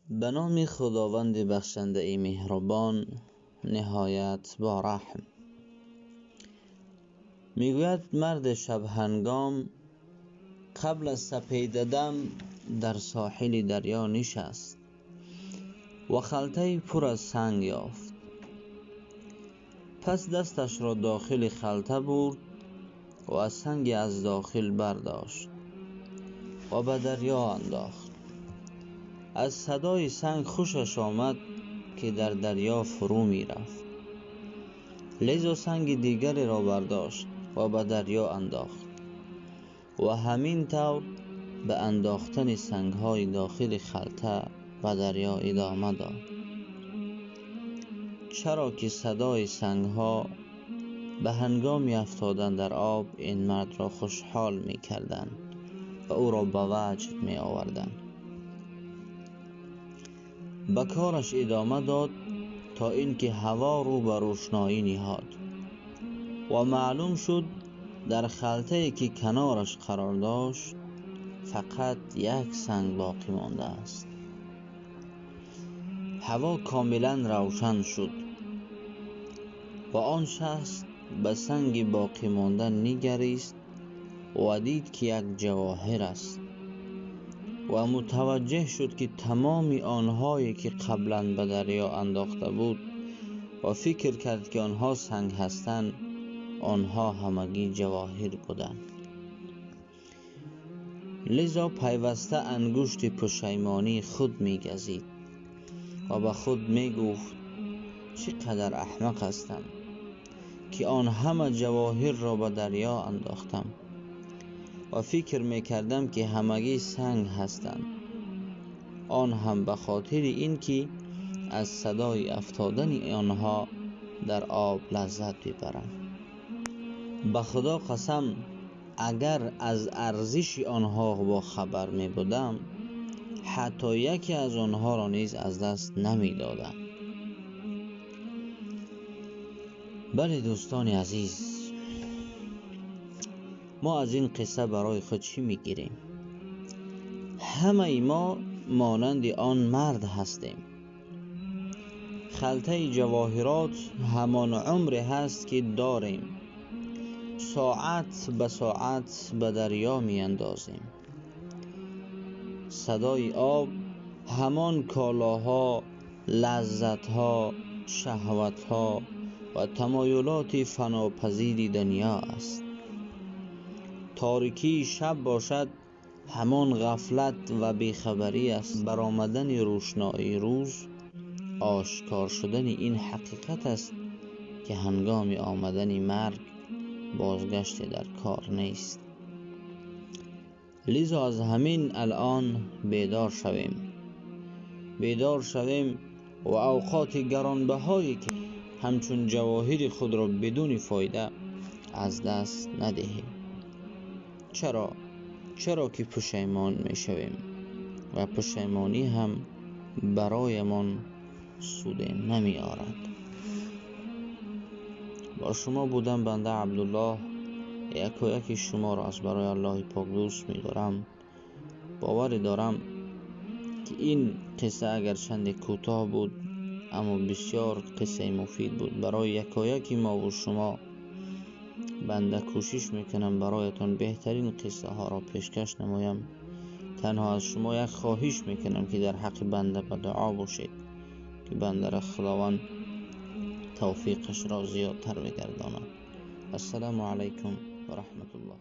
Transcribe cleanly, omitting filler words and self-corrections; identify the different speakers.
Speaker 1: Ба номи Худованди бахшандаи меҳрубон, ниҳоят бо раҳм. Мегӯяд марди шабҳангом қабл аз сапедадам дар соҳили дарё нишаст ва халтаи пур аз санг ёфт. Пас дасташро дохили халта бурд ва санги аз дохил бардошт ва ба дарё андохт. Аз садои санг хушаш омад ки дар дарё фурӯ мерафт. Лизо санги дигареро бардошт ва ба дарё андохт ва ҳамин тавр ба андохтани сангҳои дохили халта ба дарё идома дод. Чаро ки садои сангҳо ба ҳангоми афтодан дар об ин мардро хушҳол мекарданд ва ӯро ба ваҷд меоварданд. Ба кораш идома дод то инки ҳаво рӯ ба рӯшноӣ ниҳод ва маълум шуд дар халтае ки канораш қарор дошт фақат як санг боқӣ мондааст. Ҳаво комилан равшан шуд ва он шахс ба санги боқӣ монда нигарист ва дид ки як ҷавоҳир аст ва мутаваҷҷеҳ шуд ки тамоми онҳое ки қаблан ба дарё андохта буд ва фикр кард ки онҳо санг ҳастанд, онҳо ҳамагӣ ҷавоҳир буданд. Лизо пайваста ангушти пушаймонии худ мегазид ва ба худ мегуфт: чӣ қадар аҳмақ ҳастам ки он ҳама ҷавоҳирро ба дарё андохтам ва фикр мекардам ки ҳамагӣ санг ҳастанд, он ҳам ба хотири ин ки аз садои афтодани онҳо дар об лаззат бибарам. Ба Худо қасам, агар аз арзиши онҳо бохабар мебудам, ҳатто яке аз онҳоро низ аз даст намедодам. Бале дӯстони азиз, мо аз ин қисса барои худ чӣ мегирем? Ҳамаи мо монанди он мард ҳастем. Халтаи ҷавоҳирот ҳамон умре ҳаст ки дорем. Соат ба соат ба дарё меандозем. Садои об ҳамон колоҳо, лаззатҳо, шаҳватҳо ва тамоюлоти фанопазири дунё аст. Торикии шаб бошад ҳамон ғафлат ва бехабарӣ аст. Баромадани рӯшноии рӯз ошкор шудани ин ҳақиқат аст ки ҳангоми омадани марг бозгаште дар кор нест. Лизо аз ҳамин алон бедор шавем. Бедор шавем ва авқоти гаронбаҳое ки ҳамчун ҷавоҳири худро бидуни фоида аз даст надиҳем. Чаро? Чаро ки пушаймон мешавем ва пушаймонӣ ҳам бароямон суде намеорад. Бо шумо будам банда Абдуллоҳ. Яко яки шуморо аз барои Аллоҳи пок дӯст медорам. Боварӣ дорам ки ин қисса агарчанде кӯтоҳ буд, аммо бисёр қиссаи муфид буд барои якояки мо ва шумо. Банда кӯшиш мекунам бароятон беҳтарин қиссаҳоро пешкаш намоям. Танҳо аз шумо як хоҳиш мекунам ки дар ҳаққи банда ба дуо бошед ки бандаро Худованд тавфиқашро зиёдтар бигардонад. Ассалому алайкум ва раҳматуллоҳ.